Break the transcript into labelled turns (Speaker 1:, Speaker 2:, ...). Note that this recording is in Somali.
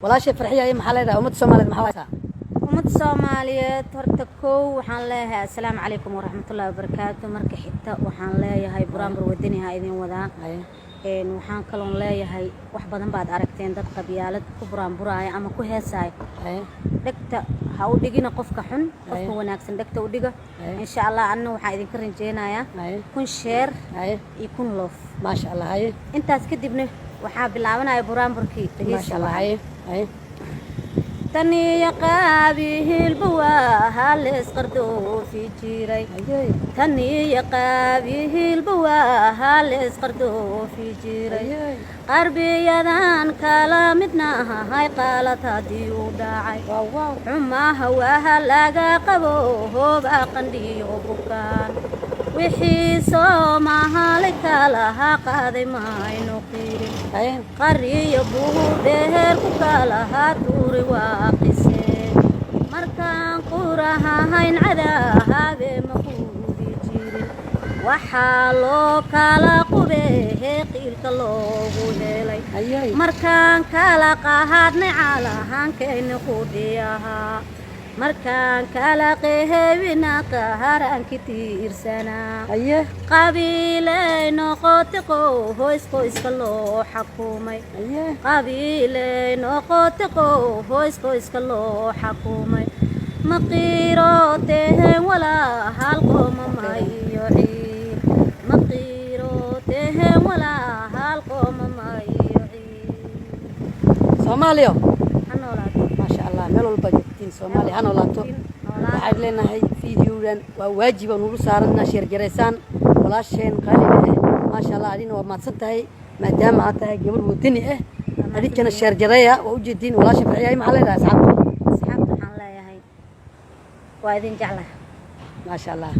Speaker 1: Walaashay Farxiya, ay maxaa leedahay ummadda Soomaaliyeed? Maxaa haysaa?
Speaker 2: Ummadda Soomaaliyeed horta kow waxaan leeyahay assalaamu calaykum waraxmatullaahi wabarakaatu. Marka xigta waxaan leeyahay buraanbur wadani ha idin wadaa. Waxaan kaloon leeyahay, wax badan baad aragteen dad qabyaalad ku buraanburaya ama ku heesaya. Dhegta ha u dhigina qofka xun, qofka wanaagsan dhegta u dhiga. Insha Allah, anna waxaan idinka rajeynayaa 1000 share iyo 1000 love.
Speaker 1: Maasha Allah, haye.
Speaker 2: Intaas kadibna waxaa bilaabanaya buraanburkii dhegeysi.
Speaker 1: Maasha Allah, haye haye.
Speaker 2: Taniyo qaabihiilba waa haleesqardoofi jiray. Taniyo qaabihiilba waa haleesqardoofi jiray. Qarbiyadan kala midna ahay qaalad haddii uu dhacay.
Speaker 1: Waaw waaw.
Speaker 2: Xumaha waaha laga qabo hooba qandhiyo bukaan, wixii Soomahali kalaha qaaday maynu qirin. Qariyo buudheer ku kalaha tuuri waa qisee, markaan qurahahayn cadaabe ma quudi jirin. Waxaa loo kala qubehe qiilka loogu helay. Markaan kala qahaadnay caalahankayni qudhiyahaa, markaan kala qehebina qaharanki tiirsanaa. Qabiilay noqotay qoys qoyska loo xakumay. Qabiilay noqotay qoys qoyska loo xakumay. Ma qiirooteen walaa hal qooma iyo ciil, ma qiirooteen walaa hal qooma iyo ciil.
Speaker 1: Soomaaliya
Speaker 2: Ha noolaato.
Speaker 1: Maasha Allah, meel walba joogtiin, Soomaaliya ha noolaato.
Speaker 2: Noolaato.
Speaker 1: Waxaan leenahay videogan waa waajib oo nugu saaran inaad share garaysaan walaasheen qaaliga ah. Maasha Allah, adina waa mahadsan tahay maadaama aad tahay gabadh wadani ah. Adinkana share gareeya. Waa ujeediin walaasha Farxiya. Maxaa leedahay asxaabta?
Speaker 2: Asxaabta waxaan leeyahay waa idin jeclahay.
Speaker 1: Maasha Allah.